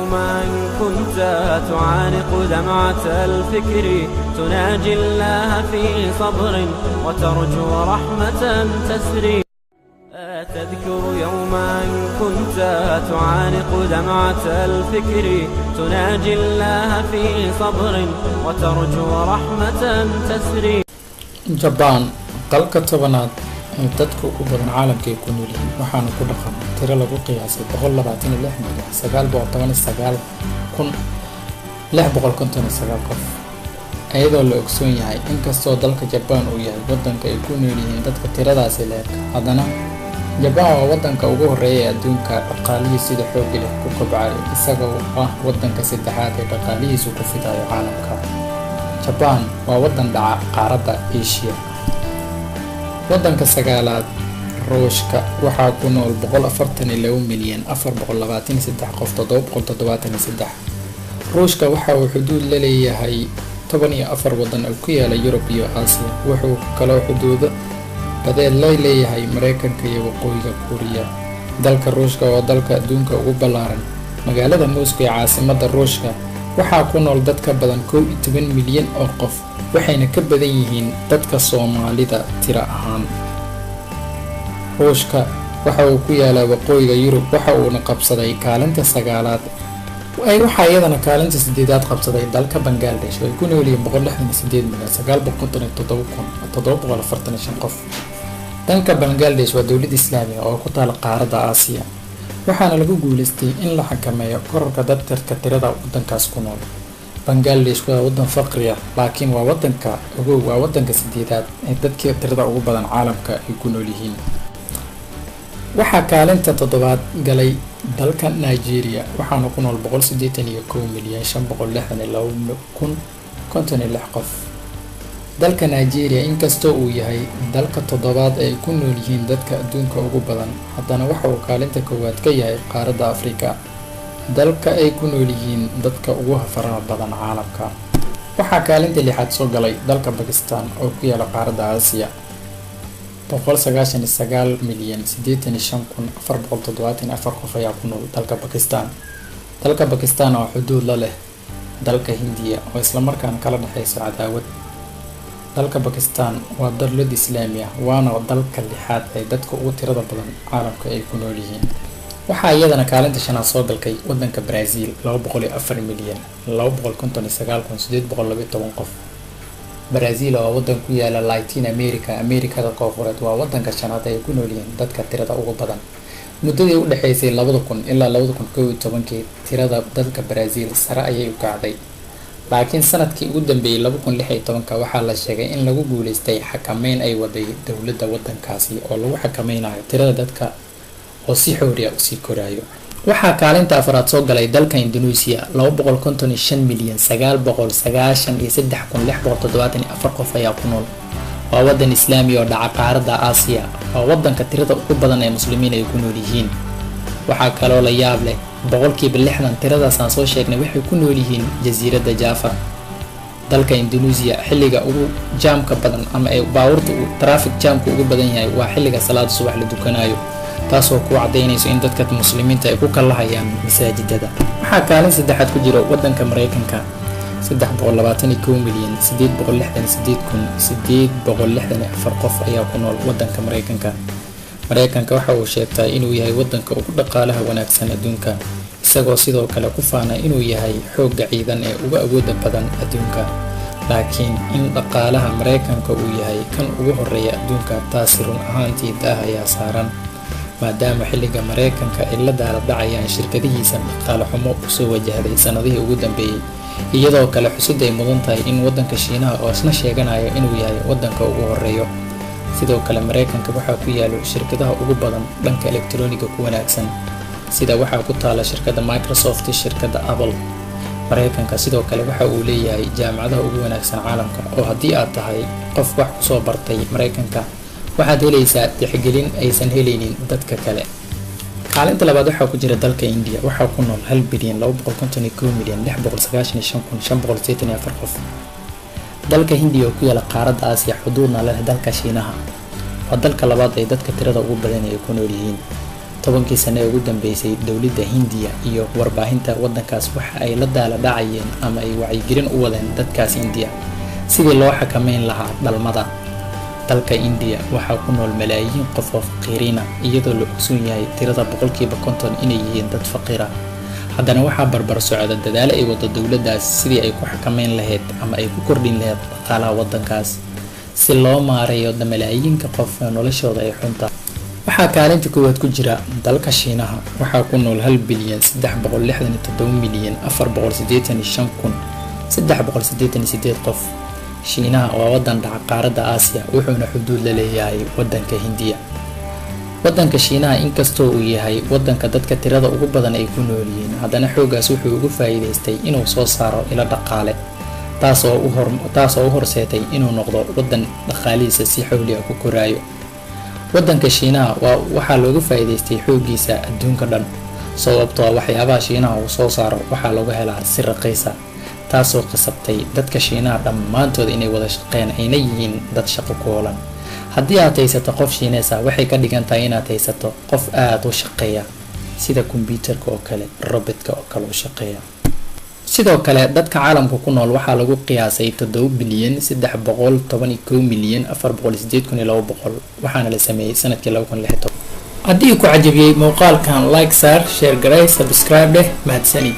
يوما كنت تعانق دمعة الفكر، تناجي الله في صبر وترجو رحمة تسري. تذكر يوما كنت تعانق دمعة الفكر، تناجي الله في صبر وترجو رحمة تسري. Jabaan, dalka 10aad ee dadka ugu badan caalamka ay ku nool yihiin, waxaana ku dhaqan tiro lagu qiyaasay 126,919,659 qof. Iyadoo la ogsoon yahay inkastoo dalka Jabaan uu yahay wadanka ay ku nool yihiin dadka tiradaasi le'eg, haddana Jabaan waa wadanka ugu horeeya ee adduunka dhaqaalihiisu sida xoogga leh ku kobcayo, isagoo ah wadanka saddexaad ee dhaqaalihiisu ku fidayo caalamka. Jabaan waa wadan dhaca qaaradda Asia. Wadanka sagaalaad, Ruushka, waxaa ku nool 142,423 qof 773. Ruushka waxa uu xuduud la leeyahay 14 wadan oo ku yaala Yurub iyo Aasiya. Wuxuu kaloo xuduudo badeed la leeyahay Mareykanka iyo Waqooyiga Kuuriya. Dalka Ruushka waa dalka adduunka ugu ballaaran. Magaalada Moscow ee caasimadda Ruushka waxaa ku nool dad ka badan 11 milyan oo qof, waxayna ka badan yihiin dadka Soomaalida tiro ahaan. Ruushka waxa uu ku yaalaa waqooyiga Yurub, waxa uuna qabsaday kaalinta sagaalaad. Waxaa iyadana kaalinta sideedaad qabsaday dalka Bangladesh oo ay ku nool yihiin 168,957,745 qof. Dalka Bangladesh waa dowlad Islaamiga oo ku taala qaaradda Aasiya, waxaana lagu guuleystay in la xakameeyo kororka dadka tirada wadankaas ku nool. Bangladesh waa wadan faqri ah, laakiin waa wadanka, ogow, waa wadanka sideedaad ee dadka tirada ugu badan caalamka ay ku nool yihiin. Waxaa kaalinta toddobaad galay dalka Nigeria, waxaana ku nool 181,562,056 qof. Dalka Nigeria, inkastoo uu yahay dalka toddobaad ay ku nool yihiin dadka adduunka ugu badan, haddana waxa uu kaalinta koowaad ka yahay qaaradda Afrika, dalka ay ku nool yihiin dadka ugu faraha badan caalamka. Waxaa kaalinta lixaad soo galay dalka Bakistan oo ku yaala qaaradda Aasiya. 199,085,474 qof ayaa ku nool dalka Bakistan. Dalka Bakistan oo xuduud la leh dalka Hindiya oo islamarkaana kala dhexeyso cadaawad. Dalka Bakistan waa dowlad Islaami ah, waana dalka lixaad ee dadka ugu tirada badan caalamka ay ku nool yihiin. Waxaa iyadana kaalinta shanaad soo galkay wadanka Brazil, 204,259,812 qof. Brazil oo wadan ku yaala Latin America, Amerikada Koonfureed, waa wadanka shanaad ay ku nool yihiin dadka tirada ugu badan. Muddadii u dhexeysay 2000 ilaa 2011-kii, tirada dalka Brazil sare ayay u kacday, laakiin sanadkii ugu dambeeyay, 2016-ka, waxaa la sheegay in lagu guuleystay xakameyn ay waday dowladda wadankaasi oo lagu xakameynayo tirada dadka oo si xooriya usii koraayo. Waxaa kaalinta afraad soo galay dalka Indonesia. 255,993,674 qof ayaa ku nool. Waa wadan Islaami oo dhaca qaaradda Aasiya. Waa wadanka tirada ugu badan ee Muslimiin ay ku nool yihiin. Waxaa kaloo la yaab leh, 60% tiradaas aan soo sheegnay waxay ku nool yihiin jasiiradda Java. Dalka Indonesia xilliga ugu jaamka badan ama ay baabuurta traffic jamka ugu badan yahay waa xilliga salaada subax la dukanayo, taasoo ku cadaynayso in dadka Muslimiinta ay ku kalahayaan masaajidada. Waxaa kaalin saddexaad ku jira wadanka Mareykanka. 321,868,864 qof ayaa ku nool wadanka Mareykanka. Mareykanka waxa uu sheegtaa inuu yahay wadanka ugu dhaqaalaha wanaagsan adduunka, isagoo sidoo kale ku faana inuu yahay xoogga ciidan ee ugu awooda badan adduunka. Laakiin in dhaqaalaha Mareykanka uu yahay kan ugu horeeya adduunka, taasi run ahaantii daah ayaa saaran, maadaama xilliga Mareykanka ay la daaladhacayaan shirkadihiisa dhaqaale xumo usoo wajahday sanadihii ugu dambeeyey. Iyadoo kale xusida ay mudan tahay in wadanka Shiinaha oo isna sheeganayo inuu yahay wadanka ugu horeeyo. Sidoo kale Mareykanka waxaa ku yaalo shirkadaha ugu badan dhanka elektroniga ku wanaagsan, sida waxaa ku taala shirkadda Microsoft, shirkadda Apple. Mareykanka sidoo kale waxa uu leeyahay jaamacadaha ugu wanaagsan caalamka, oo haddii aad tahay qof wax kusoo bartay Mareykanka, waxaad helaysaa tixgelin aysan helaynin dadka kale. Kaalinta labaad waxaa ku jira dalka India. Waxaa ku nool 1,251,695,584 qof. Dalka Hindiya oo ku yaala qaaradda Aasiya, xuduudna leh dalka Shiinaha, waa dalka labaad ee dadka tirada ugu badan ay ku nool yihiin. 10kii sano ee ugu dambeysay, dowladda Hindiya iyo warbaahinta waddankaas waxa ay la daala dhacayeen ama ay wacyigelin u wadeen dadkaas Hindiya sidii loo xakameyn lahaa dhalmada. Dalka Indiya waxaa ku nool malaayiin qof oo faqiiriina, iyadoo la ogsoon yahay tirada 50% inay yihiin dad faqiira. Haddana waxaa barbar socda dadaalo ay wado dowladdaas sidii ay ku xakameyn lahayd ama ay ku kordhin lahayd dhaqaalaha waddankaas, si loo maareeyo malaayiinka qof ee noloshooda ay xunta. Waxaa kaalinta koowaad ku jira dalka Shiinaha. Waxaa ku nool 1,367,485,388 qof. Shiinaha waa wadan dhaca qaaradda Aasiya, wuxuuna xuduud la leeyahay wadanka Hindiya. Wadanka Shiinaha, inkastoo uu yahay wadanka dadka tirada ugu badan ay ku nool yihiin, haddana xooggaas wuxuu ugu faa'iidaystay inuu soo saaro ilo dhaqaale, taasoo u horseetay inuu noqdo wadan dhaqaalihiisa si xowli ah ku koraayo. Wadanka Shiinaha waa waxaa looga faa'iidaystay xooggiisa adduunka dhan, sababtoo ah waxyaabaha Shiinaha uu soo saaro waxaa lagu helaa si raqiisa, taasoo qasabtay dadka Shiinaha dhammaantood inay wada shaqeyn ayna yihiin dad shaqo ku hoolan. Haddii aad haysato qof Shiinees ah, waxay ka dhigan tahay inaad haysato qof aada u shaqeeya, sida kombyuutarka oo kale, robotka oo kale u shaqeeya. Sidoo kale dadka caalamka ku nool waxaa lagu qiyaasay 7,311,408,200, waxaana la sameeyey sanadkii 2016. Haddii ku cajabiyey muuqaalkan, like saar, share garay, subscribe dheh. Mahadsanid.